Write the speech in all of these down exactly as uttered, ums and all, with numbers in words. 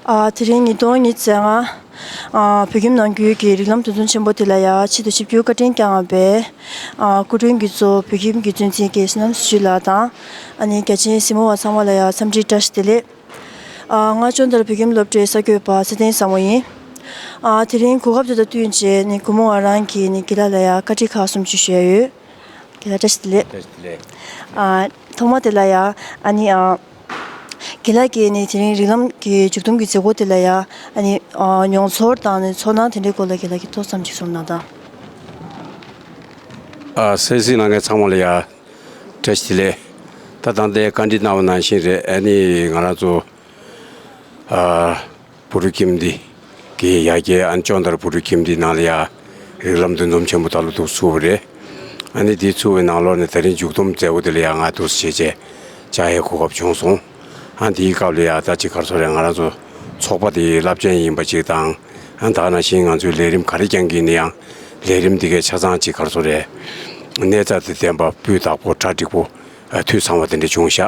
ཨ། དེ་རིང་ཉིས་སྟོང་ཉི་ཤུ་རྩ་ལྔ། ཨ། བོད་ཁྱིམ་ནང་ཁུལ་གྱི་རིགས་ལམ་འདུ་འཛོམས་ཆེན་པོ་དེ་ལ་ཡ་ཆེད་དུ་ཆིབས་བསྒྱུར་བཀའ་དྲིན་བསྐྱངས་པའི། ཨ། སྐུ་མགྲོན་གྱི་གཙོ་བོ་བོད་ཁྱིམ་གྱི་གཙོ་འཛིན་བཀྲ་ཤིས་ནམ་སུ་ལགས་དང་། ཨ་ནི་རྒྱ་ཆེའི་གཟིགས་མོ་བ་ཚང་མ་ལ་ཡ་འཚམས་འདྲི་བཀྲ་ཤིས་བདེ་ལེགས། ཨ། ང་ཅོན་དར་བོད་ཁྱིམ་སློབ་གྲྭའི་གསར་འགོད་པ་ཚེ་བརྟན་བཟང་མོ་ཡིན། ཨ། དེ་རིང་གོ་སྐབས་དེ་དང་བསྟུན་བྱས་ནས་སྒོར་མོ་ང་རང་གིས་ནི་དགེ་ལགས་ལ་ཡ་བཀའ་འདྲི་ཁག་གསུམ་ཅིག་ཞུ་ཡ་ཡོད། དགེ་ལགས་བཀྲ་ཤིས་བདེ་ལེགས། བཀྲ་ཤིས་བདེ་ལེགས། ཨ། ཐོག་མ་དེ་ལ་ཡ། ཨ་ནི། ཨ། དགེ་ལགས་ཀྱིས་ནི་དེ་རིང་རིགས་ལམ་གྱི་མཇུག་བསྡོམས་ཀྱི་མཛད་སྒོ་དེ་ལ་ཡ། ཨ་ནི། ཨ། མྱོང་ཚོར་དང་ནི་ཚོར་སྣང་དེ་འདྲའི་སྐོར་ལ་དགེ་ལགས་ཀྱིས་ཏོག་ཙམ་ཅིག་གསུངས་གནང་དང་། ཨ། གསན་གཟིགས་གནང་མཁན་ཚང་མ་ལ་ཡ་བཀྲ་ཤིས་བདེ་ལེགས། ད་ད་ལྟའི་བཀའ་འདྲི་གནང་བ་ནང་བཞིན་རེད། ཨ་ནི་ང་རང་ཚོ། ཨ། བུ་ཕྲུག་ཁྱིམ་སྡེ་གི་ཡ་གྱལ་ཨན་ཅོན་དར་བུ་ཕྲུག་ཁྱིམ་སྡེའི་ནང་ལ་ཡ་རིགས་ལམ་འདུ་འཛོམས་ཆེན་པོ་ད་ལོ་འདུག་ཚུགས་པ་རེད། ཨ་ནི་དེ་ཚུགས་པའི་ནང་ལོགས་ནས་དེ་རིང་མཇུག་བསྡོམས་མཛད་སྒོ་དེ་ལ་ཡ་ང་འདུག་སེ་བྱས་བྱས་བཅར་ཡའི་གོ་སྐབས་བྱུང་སོང་། ཨ། དེའི་སྐབས་ལ་ཡ་ད་ཅིག་ག་རེ་ཟེར་རེད། ང་རང་ཚོ་ཚོགས་པ་དེའི་རླབས་ཆེན་ཡིན་པ་ཅིག་དང་། ཨ། ད་ནང་བཞིན་ང་ཚོའི་ལས་རིམ་ག་རེ་བསྐྱངས་ཀྱི་ཡིན་ན་ཡང་ལས་རིམ་དེ་གའི་ཆ་ཚང་ཅིག་ག་རེ་ཟེར་རེད། གནས་རྩ་དང་ལྡན་པ་སྤུས་དག་པོ་གྲ་འགྲིག་པོ། ཨ། འཐུས་ཚང་བ་དེ་འདྲ་བྱུང་ཤག་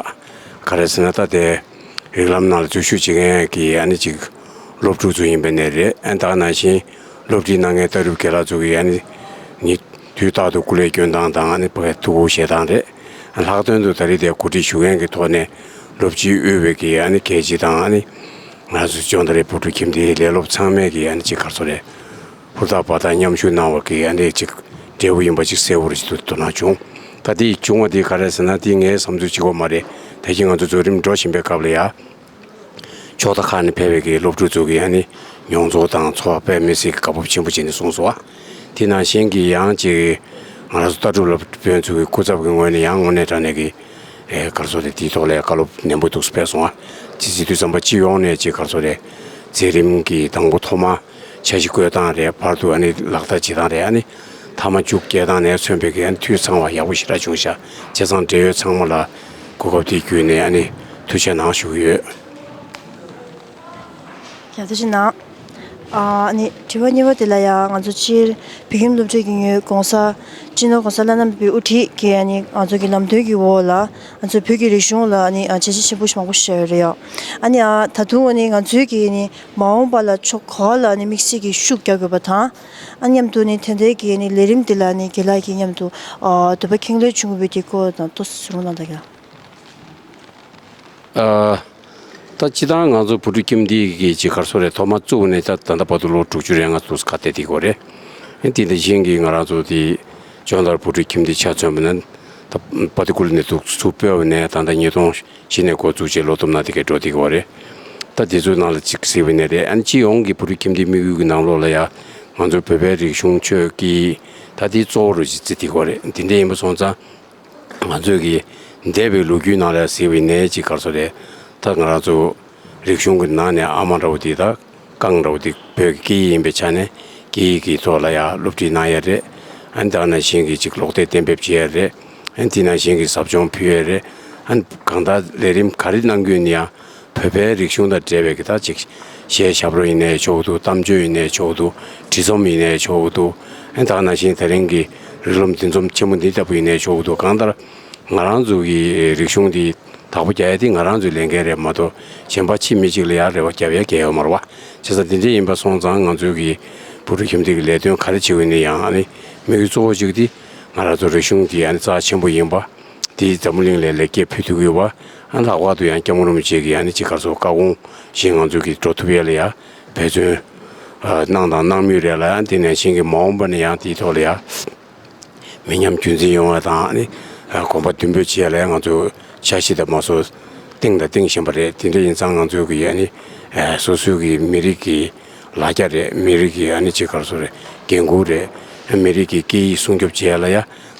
ག་རེ་ཟེར་ན་ད་དེ། རིགས་ལམ་ནང་ལ་འཛུལ་ཞུགས་བྱེད་མཁན་གྱི་ཨ་ནི་ཅིག་སློབ་ཕྲུག་ཚོ་ཡིན་པའི་ནས་རེད། ཨ། ད་ནང་བཞིན་སློབ་ཁྲིད་གནང་མཁན་ལྟ་གྲུབ་རྒན་ལགས་ཚོ་གིས་ཨ་ནི་ཉིན་དུས་རྟག་ཏུ་སྐུ་ལས་སྐྱོན་སྟངས་དང་། ཨ་ནི་ཕ་གིའི་ཐུགས་ཁུར་བཞེས་སྟངས་རེད། ལྷག་དོན་དུ་ད་རེས་དེ་གོ་སྒྲིག་ཞུ་མཁན་གྱི་ཐོག་ནས་སློབ་སྤྱིའི་དབུས་པའི་གི་ཨ་ནི་རྒྱལ་སྤྱི་དང་། ཨ་ནི་ང་ཚོ་ཅོན་དར་བུ་ཕྲུག་ཁྱིམ་སྡེའི་ལས་སློབ་ཚང་མས་གི་ཨ་ནི་ཅིག་ག་རེ་ཟེར་རེད། ཧུར་ཐག་འབད་ཐག་མཉམ་ཞུགས་གནང་བ་གི་ཨ་ནི་ཅིག་འབྲས་བུ་ཡིན་པ་ཅིག་གསལ་པོ་རེ་ཞིག་ཏུ་དོ་སྣང་བྱུང་། ད་དེ་བྱུང་བ་དེ་ག་རེ་ཟེར་ན། དེ་ངའི་བསམ་ཚུལ་གཅིག་པོ་མ་རེད། ད་གིན་ང་ཚོ་མཛད་རིམ་འགྲོ་བཞིན་པའི་སྐབས་ལ་ཡ། ཕྱོགས་མཐའ་ཁག་ནས་ཕེབས་པའི་གི་སློབ་ཕྲུག་ཚོ་གི་ཨ་ནི་མྱོང་ཚོར་དང་ཚོར་བ་དཔེ་མི་སྲིད་ཀྱི་དགའ་སྤོབས་ཆེན་པོ་བྱས་ནས་གསུངས་སོང་བ། དེ་ནང་བཞིན་གྱི་ཡང་ཅིག་ང་རང་ཚོ་ལྟ་གྲུབ་སློབ་དཔོན་ཚོ་གི་སྐུ་ཚབ་ཀྱི་ངོས་ནས་ཡང་དངོས་གནས་དྲང་གནས་ཀྱི། ཨེ། ག་རེ་ཟེར་རེད། དེའི་ཐོག་ལ་ཡ་བཀའ་སློབ་ནན་པོ་འདུག་སེ་ཕེབས་སོང་བ། ཅི་ཟེར་དུས་ཙམ་པ་སྤྱི་ཡོངས་ནས་ཅིག་ག་རེ་ཟེར་རེད། མཛད་རིམ་གྱི་དང་པོ་ཐོག་མ་འཆར་གཞི་བཀོད་སྟངས་རེད། བར་དུ་ཨ་ནི་ལག་བསྟར་བྱེད་སྟངས་རེད། ཨ་ནི་མཐའ་མ་མཇུག་སྐྱེལ་སྟངས་ནས་མཚོན་པའི་གི་ཨ་ནི་འཐུས་ཚང་བ་ཡག་པོ་ཞེ་དྲག་བྱུང་ཤག་བྱས་ཙང་འབྲེལ་ཡོད་ཚང་མ་ལ་གོ་སྐབས་དེ་བརྒྱུད་ནས་ཨ་ནི་ཐུགས་རྗེ་གནང་ཞུ་གི་ཡོད། ཡ། ཐུགས་རྗེ་གནང་། ཨ། ཨ་ནི་དྲི་བ་གཉིས་པ་དེ་ལ་ཡང་ང་ཚོ་སྤྱིར་བོད་ཁྱིམ་སློབ་གྲྭའི་གི་ངོས་༸གོང་ས་སྤྱི་ནོར་༸གོང་ས་ལྷ་ནང་པའི་དབུ་ཁྲིད་ཀྱི་ཨ་ནི་ང་ཚོ་གི་ལམ་སྟོན་གྱི་འོག་ལ་ང་ཚོ་བོད་ཀྱི་རིག་གཞུང་ལ་ཨ་ནི་བྱས་རྗེས་ཆེན་པོ་མང་པོ་ཞིག་བཞག་ཡོད་རེད་ཡ། ཨ་ནི། ཨ། ད་དུང་ཨ་ནི་ང་ཚོའི་གི་ཨ་ནི་མ་འོངས་པ་ལ་ཕྱོགས་ག་པ་ལ་ཨ་ནི་དམིགས་བསལ་གྱི་ཤུགས་རྒྱག་དགོས་པ་དང་། ཨ། མཉམ་དུ་ཨ་ནི་དེ་འདྲའི་གི་ཨ་ནི་ལས་རིམ་འདི་ལ་ཨ་ནི་དགེ་ལགས་ཀྱིས་མཉམ་དུ། ཨ། འདོད་པ་ཁེངས་ལེན་བྱུང་ཡོད་པའི་དེ་སྐོར་དང་ཏོག་ཙམ་གསུང་རོགས་གནང་དང་། ཨ། ད་སྤྱིར་བཏང་ང་ཚོ་བུ་ཕྲུག་ཁྱིམ་སྡེ་གི་ཅིག་ག་རེ་ཟེར་རེད། ཐོག་མ་བཙུགས་ནས་ད་ད་ལྟ་བར་དུ་ལོ་དྲུག་ཅུ་རེ་ལྔ་འདུག་སེ་ཁ་གཏད་དེ་གོ་རེད། དེ་འདྲ་བཞིན་གྱི་ང་རང་ཚོ་དེ་ཅོན་དར་བུ་ཕྲུག་ཁྱིམ་སྡེ་ཆ་མཚོན་པ་ན། ད་བར་དུ་ཀུ་ལི་ནས་འདུག་ཚུགས་སྤོས་པ་ནས་ད་ལྟ་ཉིས་སྟོང་བཞི་ནས་འགོ་བཙུགས་བྱས་ལོ་བསྡོམས་ན་དེ་གའི་འགྲོ་དེ་གོ་རེད། ད་དེ་ཚོའི་ནང་ལ་ཅིག་གཟིགས་པ་ནས་རེད། ཨ་ནི་སྤྱི་ཡོངས་ཀྱི་བུ་ཕྲུག་ཁྱིམ་སྡེའི་དམིགས་ཡུལ་གྱི་ནང་ལོགས་ལ་ཡ་ང་ཚོ་བོད་པའི་རིག་གཞུང་ཆོས་སྐད་ད་དེ་གཙོ་བོ་རུ་ཅིག་བརྩི་དེ་གོ་རེད། དེ་འདྲ་ཡིན་པ་སོང་ཙང་། ང་ཚོས་ཀྱི་འདས་པའི་ལོ་རྒྱུས་ནང་ལ་གཟིགས་པ་ཡིན་ནའི་ཅིག་ག་རེ་ཟེར་རེད། ད་ང་རང་ཚོ་རིག་གཞུང་གི་ནང་ནས་ཨ་མ་འདྲ་བོ་དེ་དང་རྐང་འདྲ་བོ་དེ་བོད་ཀྱི་སྐད་ཡིག་ཡིན་པའི་ཆ་ནས་སྐད་ཡིག་གི་ཐོག་ལ་ཡ་སློབ་ཁྲིད་གནང་ཡ་རེད། ཨ་ནི་ད་ནང་བཞིན་གྱི་ཅིག་ལོག་འདེབས་གཏན་འབེབས་བྱེད་ཡ་རེད། ཨ་ནི་དེ་ནང་བཞིན་གྱི་ཟབ་སྦྱོང་ཕུལ་ཡ་རེད། ཨ་ནི་གང་ལྟར་ལས་རིམ་ག་རེ་གནང་རྒྱུ་ཡིན་ཡང་། བོད་པའི་རིག་གཞུང་དང་འབྲེལ་བའི་གི་ད་ཅིག་གཞས་ཞབས་བྲོ་ཡིན་ནའི་ཆོག་གི་འདུག་གཏམ་བརྗོད་ཡིན་ནའི་ཆོག་གི་འདུག་བྲིས་རྩོམ་ཡིན་ནའི་ཆོག་གི་འདུག་ཨ་ནི་ད་ག་ནང་བཞིན་དེ་རིང་གི་རིགས་ལམ་འདུ་འཛོམས་ཆེན་མོ་འདི་ལྟ་བུ་ཡིན་ནའི་ཆོག་གི་འདུག་གང་ལྟར་ང་རང་ཚོ་གི་རིག་གཞུང་འདི་བདག་པོ་རྒྱག་ཡ་དེ་ང་རང་ཚོའི་ལས་འགན་རེད་མ་གཏོགས་གཞན་པ་ཕྱི་མི་གཅིག་ལ་ཡ་རེ་བ་རྒྱབ་ཡ་གལ་ཡོད་མ་རེད་བ། བྱས་ཙང་དེ་འདྲ་ཡིན་པ་སོང་ཙང་ང་ཚོའི་གི་བུ་ཕྲུག་ཁྱིམ་སྡེ་གི་ལས་དོན་ག་རེ་བྱེད་དགོས་ནའི་ཡང་ཨ་ནི་དམིགས་ཡུལ་གཙོ་བོ་གཅིག་དེ་ང་རང་ཚོ་རིག་གཞུང་འདི་ཨ་ནི་རྩ་ཆེན་པོ་ཡིན་པ། དེ་འཛམ་བུ་གླིང་ལ་ལེགས་སྐྱེས་ཕུལ་ཐུབ་ཀྱི་ཡོད་པ། ཨ་ནི་ལྷག་པར་དུ་ཡང་སྐྱབས་མགོན་རིན་པོ་ཆེ་གིས་ཨ་ནི་ཅིག་ག་རེ་ཟེར་བཀའ་དགོངས་བཞིན་ང་ཚོས་ཀྱིས་འགྲོ་ཐུབ་ཡ་ལ་ཡ་འབད་བརྩོན་ཨ་གནང་དང་གནང་མུས་རེད་ལ། ཨ་ནི་དེ་ནང་བཞིན་གྱི་མ་འོངས་པ་ནས་ཡང་དེའི་ཐོག་ལ་ཡ་མི་ཉམས་རྒྱུན་འཛིན་ཡོང་བ་དང་། ཨ་ནི་ཨ་གོམ་པ་མདུན་སྤོས་བྱེད་ཡ་ལ་ཡ་ང་ཚོ་འཆར་གཞི་དང་མ་སོ་བཏིང་དང་བཏིང་བཞིན་པ་རེད། དེ་འདྲ་ཡིན་ཙང་ང་ཚོས་ཀྱིས་ཨ་ནི་ཨ་སོ་སོའི་གི་མི་རིགས་ཀྱི་ལ་རྒྱ་རེད། མི་རིགས་ཀྱི་ཨ་ནི་ཅིག་ག་རེ་ཟེར་རེད། འགན་ཁུར་རེད། མི་རིགས་ཀྱི་སྐད་ཡིག་སྲུང་སྐྱོབ་བྱེད་ཡ་ལ་ཡ་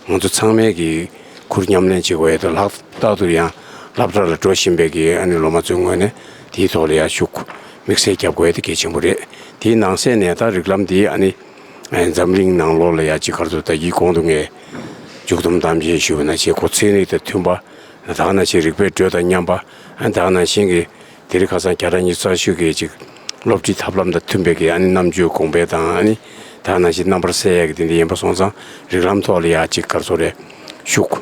ང་ཚོ་ཚང་མས་ཀྱི་ཁུར་མཉམ་ལེན་བྱེད་དགོས་ཡ་དང་། ལྷག་པར་དུ་ཡང་སློབ་གྲྭ་ལ་འགྲོ་བཞིན་པའི་ཀྱི་ཨ་ནི་སློབ་མ་ཚོའི་ངོས་ནས་དེའི་ཐོག་ལ་ཡ་ཤུགས་དམིགས་བསལ་རྒྱབ་དགོས་ཡ་དེ་གལ་ཆེན་པོ་རེད། དེའི་ནང་གསེས་ནས་ད་རིགས་ལམ་འདི་ཨ་ནི་འཛམ་གླིང་ནང་ལོགས་ལ་ཡ་ཅིག་ག་རེ་ཟེར། ད་གིན་གོང་དུ་ངས་མཇུག་སྡོམ་གཏམ་བཤད་ཞུས་པ་ནང་བཞིན་གོ་ཚན་རིག་དང་མཐུན་པ། ད་ག་ནང་བཞིན་རིག་པའི་འགྲོས་དང་མཉམ་པ། ཨ་ནི་ད་ག་ནང་བཞིན་གྱི་དེ་རིང་ཁ་སང་རྒྱལ་ཁབ་ཉི་ཤུ་རྩ་བཞི་གི་ཅིག་སློབ་ཁྲིད་ཐབས་ལམ་དང་མཐུན་པའི་གི་ཨ་ནི་རྣམ་དཔྱོད་གོང་འཕེལ་དང་། ཨ་ནི་ད་ག་ནང་བཞིན་རྣམ་པར་གསལ་ཡག་གི་དེ་འདྲ་ཡིན་པ་སོང་ཙང་རིགས་ལམ་ཐོག་ལ་ཡ་ཅིག་ག་རེ་ཟེར་རེད། ཤུགས་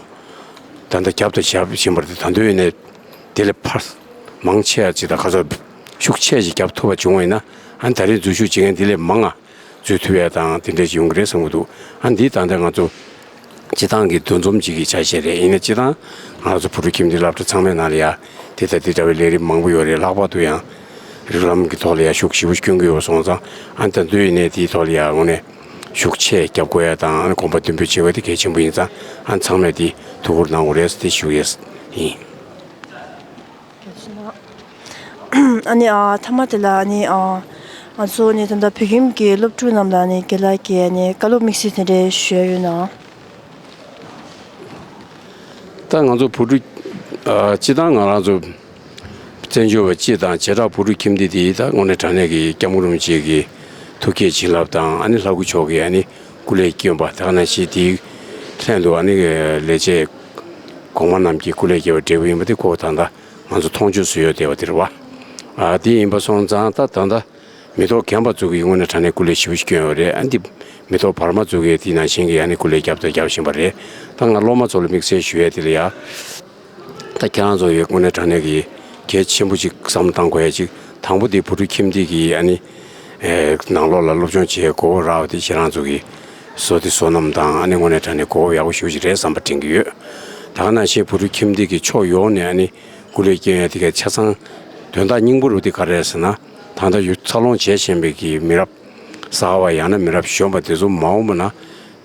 ད་ལྟ་རྒྱབ་དང་རྒྱབ་བཞིན་པ་རེད་དེ། ད་དུང་ཡིན་ནའི་དེ་ལས་ཕར་མང་ཆེ་བ་ཅིག་ད་ག་རེ་ཟེར། ཤུགས་ཆེ་ཞིག་བརྒྱབ་ཐུབ་པ་བྱུང་བ་ཡིན་ན། ཨ་ནི་ད་རེས་འཛུལ་ཞུགས་བྱེད་མཁན་འདི་ལས་མང་ང་འཛུལ་ཐུབ་ཡ་དང་དེ་འདྲ་ཞིག་ཡོང་གི་རེད་བསམ་གྱི་འདུག་ཨ་ནི་འདི་ད་ལྟ་ང་ཚོ་སྤྱི་བཏང་གི་འདུ་འཛོམས་ཅིག་གི་ཆ་ཤས་རེད། ཡིན་ན་སྤྱི་བཏང་ང་ཚོ་བོད་ཕྲུག་ཁྱིམ་སྡེ་སློབ་གྲྭ་ཚང་མའི་ནང་ལ་ཡ་དེ་ལྟ་དེ་འདྲ་བའི་ལས་རིམ་མང་པོ་ཡོད་རེད། ལྷག་པར་དུ་ཡང་རིགས་ལམ་གྱི་ཐོག་ལ་ཡ་ཤུགས་ཞེ་པོ་སྐྱོན་གྱི་ཡོད་སོང་ཙང་། ཨ་ནི་ད་དུང་ཡིན་ནའི་དེའི་ཐོག་ལ་ཡ་དངོས་གནས་ཤུགས་ཆེ་རྒྱབ་དགོས་ཡ་དང་། ཨ་ནི་གོམ་པ་མདུན་སྤོས་བྱེད་དགོས་དེ་གལ་ཆེན་པོ་ཡིན་ཙང་། ཨ་ནི་ཚང་མས་དེ་ཐུགས་ཁུར་གནང་དགོས་རེད་ཟེར་དེ་ཞུ་ཡས་ཡིན། ཨ་ནི་ཨ་མཐའ་མ་དེ་ལ་ཨ་ནི་ཨ་ང་ཚོ་ནི་ད་ལྟ་བོད་ཁྱིམ་གྱི་སློབ་ཕྲུག་རྣམས་ལ་ཨ་ནི་རྒན་ལགས་ཀྱིས་ཨ་ནི་བཀའ་སློབ་དམིགས་བསལ་དེ་འདྲའི་ཞུ་ཡ་ཡོད་ན། ད་ང་ཚོ་བོད་ཕྲུག་ཨ་སྤྱི་བཏང་ང་རང་ཚོ་བཙན་བྱོལ་བ་སྤྱི་དང་བྱེ་བྲག་བོད་ཕྲུག་ཁྱིམ་སྡེ་དེ་ད་དངོས་གནས་དྲང་གནས་ཀྱི་སྐྱབས་མགོན་རིན་པོ་ཆེ་གི་ཐུགས་བསྐྱེད་བྱིན་རླབས་དང་། ཨ་ནི་ལྷ་སྐུ་མཆོག་གི་ཨ་ནི་སྐུ་ལས་བསྐྱོན་པ་དེ་ག་ནང་བཞིན་དེའི་ལྷན་དུ་ཨ་ནི་ལས་བྱེད་གོང་མ་རྣམས་ཀྱི་སྐུ་ལས་བསྐྱོན་པ་འབྲས་བུ་ཡིན་པ་དེ་ཁོ་ད་ལྟ་ང་ཚོ་མཐོང་ཆོས་སུ་ཡོད་བསྡད་པ་དེ་རེད་བ། ཨ་དེ་ཡིན་པ་སོང་ཙང་ད་ད་ལྟ་མི་ཐོག་རྒན་པ་ཚོ་གིས་དངོས་གནས་དྲང་གནས་སྐུ་ལས་ཞེ་པོ་ཞིག་བསྐྱོན་ཡོད་རེད། ཨ་འདི་མི་ཐོག་བར་མ་ཚོ་གིས་དེ་ནང་བཞིན་གྱི་ཨ་ནི་སྐུ་ལས་བརྒྱབ་དང་རྒྱབ་བཞིན་པ་རེད། ད་ང་སློབ་མ་ཚོ་ལ་དམིགས་བསལ་ཞུ་ཡས་དེ་ལ་ཡ། ད་ཁྱེད་རང་ཚོ་ཡི་དངོས་གནས་དྲང་གནས་ཀྱི་གལ་ཆེན་པོ་ཅིག་བསམ་བློ་བཏང་དགོས་ཡ་ཅིག་དང་པོ་དེ་བོད་ཕྲུག་ཁྱིམ་སྡེ་གི་ཨ་ནི་ཨེ་ནང་ལོགས་ལ་སློབ་སྦྱོང་བྱེད་དགོས་རག་པ་དེ་ཁྱེད་རང་ཚོ་གི་བསོད་བདེ་བསོད་ནམས་དང་། ཨ་ནི་དངོས་གནས་དྲང་གནས་གོ་སྐབས་ཡག་པོ་ཞེ་པོ་ཅིག་རེད་བསམ་པ་དྲན་གྱི་ཡོད། ད་ག་ནང་བཞིན་བོད་ཕྲུག་ཁྱིམ་སྡེ་གི་ཕྱོགས་ཡོངས་ནས་ཨ་ནི་སྐུ་ལས་བསྐྱོན་ཡ་དེ་ག་ཆ་ཚང་དོན་དག་སྙིང་པོ་རུ་དེ་ག་རེད་ཟེར་ན། ད་ལྟ་ཡུལ་འཚར་ལོངས་བྱེད་བཞིན་པའི་གི་མི་རབས་གསར་བ་ཡང་ན་མི་རབས་གཞོན་པ་དེ་ཚོ་མ་འོངས་པ་ན་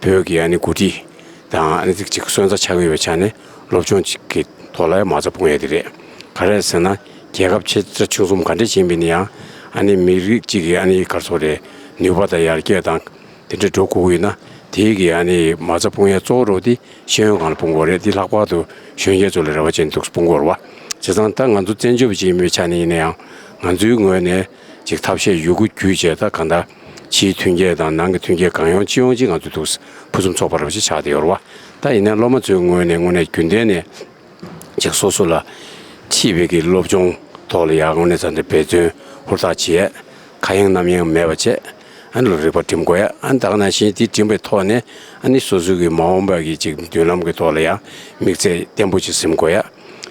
བོད་ཀྱི་ཨ་ནི་འགོ་ཁྲིད་དང་ཨ་ནི་ཅིག་ཅིག་སོན་རྩ་ཆགས་ཀྱི་ཡོད་པའི་ཆ་ནས་སློབ་སྦྱོང་ཅིག་གི་ཐོག་ལ་མ་རྩ་སྤུངས་ཡ་དེ་རེད། ག་རེ་ཟེར་ན་རྒྱལ་ཁབ་ཆེ་ཆུང་གསུམ་ག་འདྲ་ཕྱིན་པ་ཡིན་ན་ཡང་། ཨ་ནི་མི་རིགས་གཅིག་གི་ཨ་ནི་ག་རེ་ཟེར་དགོས་རེད། ནུས་པ་དང་ཡར་རྒྱས་དང་དེ་འདྲ་འགྲོ་དགོས་ཀྱི་ཡོད་ན། དེའི་གི་ཨ་ནི་མ་རྩ་སྤུངས་ཡ་གཙོ་བོ་རུ་དེ་ཤེས་ཡོན་སྒང་ལ་སྤུངས་དགོས་རེད། དེ་ལྷག་པར་དུ་གཞོན་སྐྱེས་ཚོ་ལ་རེ་བ་ཅན་འདུག་སྤུངས་དགོས་རེད་བ། བྱས་ཙང་ད་ང་ཚོ་བཙན་བྱོལ་བ་ཅིག་ཡིན་པའི་ཆ་ནས་ཡིན་ན་ཡང་། ང་ཚོའི་ངོས་ནས་ཅིག་ཐབས་ཤེས་ཡོད་རྒུ་བརྒྱུད་བྱས། ད་གང་ལྟར་ཕྱིའི་མཐུན་རྐྱེན་དང་ནང་གི་མཐུན་རྐྱེན་གང་ཡོང་ཅི་ཡོང་ཅིག་ང་ཚོ་འདུག་ཕུན་སུམ་ཚོགས་པ་རེ་བ་ཅིག་ཆགས་བསྡད་ཡོད་རེད་བ། ད་ཡིན་ན་སློབ་མ་ཚོའི་ངོས་ནས་དངོས་གནས་རྒྱུན་གཏན་ནས་ཅིག་སོ་སོ་ལ་འཁྲིས་པའི་གི་སློབ་སྦྱོང་ཐོག་ལ་ཡང་དངོས་གནས་ཙམ་དུ་འབད་བརྩོན་ཧུར་ཐག་བྱས། ཁ་ཡེངས་རྣམ་གཡེང་མེད་པ་བྱས། ཨ་ནི་ལ་རིག་པ་སྒྲིམ་དགོས་ཡ། ཨ་ནི་ད་ག་ནང་བཞིན་དེ་སྒྲིམ་པའི་ཐོག་ནས། ཨ་ནི་སོ་སོའི་གི་མ་འོངས་པ་གི་ཅིག་མདུན་ལམ་གི་ཐོག་ལ་ཡང་དམིགས་ཚད་བརྟན་པོ་ཅིག་ཟིན་དགོས་ཡ།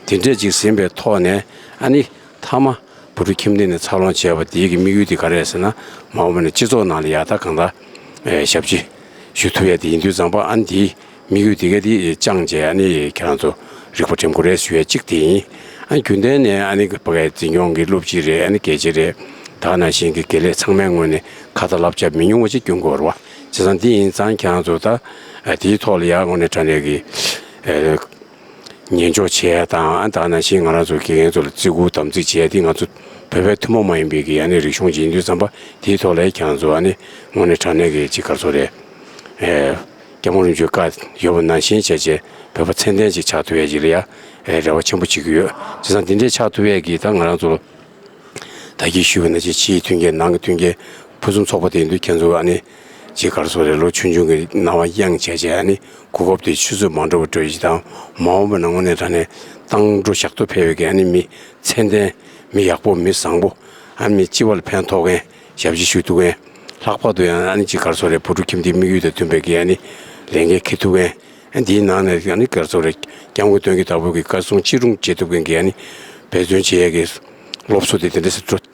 དེ་འདྲས་ཅིག་ཟིན་པའི་ཐོག་ནས། ཨ་ནི་མཐའ་མ་བོད་ཕྲུག་ཁྱིམ་སྡེ་ནས་འཚར་ལོངས་བྱས་པ་དེའི་གི་དམིགས་ཡུལ་དེ་ག་རེ་རེད་ཟེར་ན། མ་འོངས་པ་ནས་སྤྱི་ཚོགས་ནང་ལ་ཡ་ད་གང་ལྟར་ཨེ་ཞབས་ཕྱི་ཞུ་ཐུབ་ཡ་དེ་ཡིན་དུས་ཙམ་པ། ཨ་ནི་དེའི་དམིགས་ཡུལ་དེ་ག་དེ་བཅངས་བྱས། ཨ་ནི་ཁྱེད་རང་ཚོ་རིག་པ་སྒྲིམ་དགོས་རེད་ཞུ་ཡ་གཅིག་དེ་ཡིན། ཨ་ནི་རྒྱུན་གཏན་ནས་ཨ་ནི་ཕ་གའི་འཛིན་སྐྱོང་གི་སློབ་སྤྱི་རེད། ཨ་ནི་དགེ་ཆེ་རེད། ད་ག་ནང་བཞིན་གྱི་དགེ་ལས་ཚང་མའི་ངོས་ནས་ཁ་ཏ་བསླབ་བྱ་མི་ཉུང་བ་ཞིག་སྐྱོན་དགོས་རེད་བ། བྱས་ཙང་དེ་ཡིན་ཙང་ཁྱེད་རང་ཚོ་ད་ཨ་དེའི་ཐོག་ལ་ཡ་དངོས་གནས་དྲང་གནས་ཀྱི་ཨེ་ཉན་འཇོག་བྱེད་ཡ་དང་། ཨ་ད་ག་ནང་བཞིན་ང་རང་ཚོ་དགེ་རྒན་ཚོ་ལ་བརྩི་བཀུར་དམ་ཚིག་བྱེད་ཡ་དེ་ང་ཚོ་བོད་པའི་ཐུན་མོང་མ་ཡིན་པའི་གི་ཨ་ནི་རིག་གཞུང་ཅིག་ཡིན་དུས་ཙམ་པ། དེའི་ཐོག་ལ་ཡ་ཁྱེད་རང་ཚོ་ཨ་ནི་དངོས་གནས་དྲང་གནས་ཀྱི་ཅིག་ག་རེ་ཟེར་དགོས་རེད། ཨེ། སྐྱབས་མགོན་རིན་པོ་ཆེའི་བཀའ་ཡོད་པ་ནང་བཞིན་བྱས་བྱས་བོད་པ་ཚད་ལྡན་ཅིག་ཆགས་ཐུབ་ཡས་ཅིག་ལ་ཡ་ཨེ་རེ་བ་ཆེན་པོ་བྱེད་ཀྱི་ཡོད། བྱས་ཙང་འདི་འདྲས་ཆགས་ཐུབ་ཡས་ཀྱི་ད་ང་རང་ཚོ་ད་གིན་ཞུས་པ་ནང་བཞིན་ཕྱིའི་མཐུན་རྐྱེན་ནང་གི་མཐུན་རྐྱེན་ཕུན་སུམ་ཚོགས་པ་དེ་ཡིན་དུས། ཁྱེད་ཚོ་ཨ་ནི་ཅིག་ག་རེ་ཟེར་དགོས་རེད། ལོ་ཆུང་ཆུང་གི་སྣང་བ་གཡེང་བྱས་བྱས། ཨ་ནི་གོ་སྐབས་དེ་ཆུད་ཟོས་མ་འགྲོ་བ་འགྲོ་ཡས་དང་། མ་འོངས་པ་ན་དངོས་གནས་དྲང་གནས་བཏང་འགྲོ་ཞག་ཐོ་ཕེབས་པའི་གི་ཨ་ནི་མི་ཚད་ལྡན་མི་ཡག་པོ་མི་བཟང་པོ། ཨ་ནི་མི་སྤྱི་པ་ལ་ཕན་ཐོགས་མཁན། ཞབས་ཕྱི་ཞུ་ཐུབ་མཁན། ལྷག་པར་དུ་ཡང་ཨ་ནི་ཅིག་ག་རེ་ཟེར་དགོས་རེད། བོད་ཕྲུག་ཁྱིམ་སྡེའི་དམིགས་ཡུལ་དང་མཐུན་པའི་གི་ཨ་ནི་ལས་འགན་འཁྱེར་ཐུབ་མཁན། ཨ་ནི་དེའི་ནང་ནས་ཨ་ནི་ག་རེ་ཟེར་དགོས་རེད། སྐྱབས་མགོན་སྟོན་ཁ་དར་པོ་གི་བཀའ་གསུང་ཅི་རུང་བྱེད་ཐུབ་མཁན་གྱི་ཨ་ནི་འབད་བརྩོན་བྱེད་ཡས་ཀྱི་སློབ་གསོ་དེ་དེ་འདྲ་ཞིག་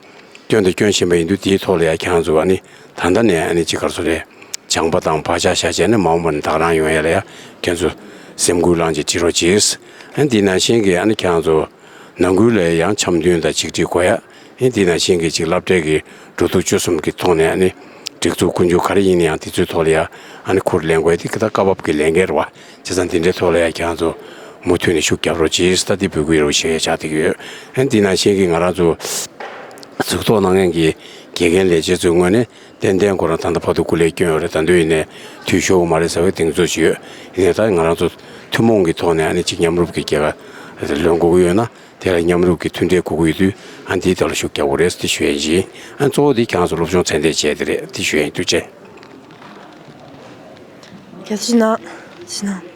སྐྱོན་དང་སྐྱོན་བཞིན་པ་ཡིན་དུས། དེའི་ཐོག་ལ་ཡ་ཁྱེད་རང་ཚོ་ཨ་ནི་ད་ལྟ་ནས་ཨ་ནི་ཅིག་ག་རེ་ཟེར་དགོས་རེད། སྦྱངས་པ་དང་བག་ཆགས་བཞག་བྱས་ནས། མ་འོངས་པ་ནས་ད་ག་རང་ཡོང་ཡས་ལ་ཡ་ཁྱེད་ཚོ་སེམས་འགུལ་བླངས་བྱས་ཁྲིད་རོགས་གྱིས། ཨ་ནི་དེ་ནང་བཞིན་གྱི་ཨ་ནི་ཁྱེད་རང་ཚོ་ནང་ཁུལ་ལ་ཡང་འཆམ་མཐུན་དང་ཆིག་སྒྲིལ་དགོས་ཡ། ཨ་ནི་དེ་ནང་བཞིན་གྱི་ཅིག་སློབ་གྲྭའི་གི་འགྲོ་འདུག་སྤྱོད་གསུམ་གྱི་ཐོག་ནས། ཨ་ནི་སྒྲིག་འཛུགས་ཀུན་འབྱུང་ག་རེ་ཡིན་ན་ཡང་དེ་ཚོའི་ཐོག་ལ་ཡ་ཨ་ནི་ཁུར་ལེན་དགོས་ཡ་དེ་ད་སྐབས་བབ་ཀྱི་ལས་འགན་རེད་བ། བྱས་ཙང་དེ་འདྲའི་ཐོག་ལ་ཡ་ཁྱེད་རང་ཚོ་མུ་མཐུད་ནས་ཤུགས་རྒྱབ་རོགས་གྱིས། ད་དེ་འབོད་སྐུལ་ཡོད་རེད་ཞུ་ཡ་ཆགས་བསྡད་ཀྱི་ཡོད། ཨ་ནི་དེ་ནང་བཞིན་གྱི་ང་རང་ཚོ་འཛུགས་ཐོག་གནང་མཁན་གྱི་དགེ་རྒན་ལས་བྱེད་ཚོའི་ངོས་ནས། ཏན་ཏན་ཁོ་རང་ད་ལྟ་བར་དུ་སྐུ་ལས་བསྐྱོན་ཡོད་རེད། ད་དུང་ཡིན་ནའི་འཐུས་ཤོར་གི་མ་རེད་ཟེར་བའི་གདེང་ཚོད་ཅིག་ཡོད། ཡིན་ནའི་ད་ང་རང་ཚོ་ཐུན་མོང་གི་ཐོག་ནས་ཨ་ནི་ཅིག་མཉམ་རུབ་ཀྱི་རྒྱལ་ཁ་ལོན་དགོས་ཀྱི་ཡོད་ན། དེ་ལ་མཉམ་རུབ་ཀྱི་མཐུན་འབྲེལ་དགོས་ཀྱི་ཡོད་དུས། ཨ་ནི་དེའི་ཐོག་ལ་ཤུགས་རྒྱག་དགོས་རེད་ཟེར་དེ་ཞུ་ཡ་ཡིན། ཨ་ནི་གཙོ་བོ་དེ་ཁྱེད་རང་ཚོ་སློབ་སྦྱོང་ཚད་ལྡན་བྱས་དེ་རེད། དེ་ཞུ་ཡ་ཡིན། ཐུགས་རྗེ་ཆེ། རྒྱ་ཆེ་ན་ཆེ་ན།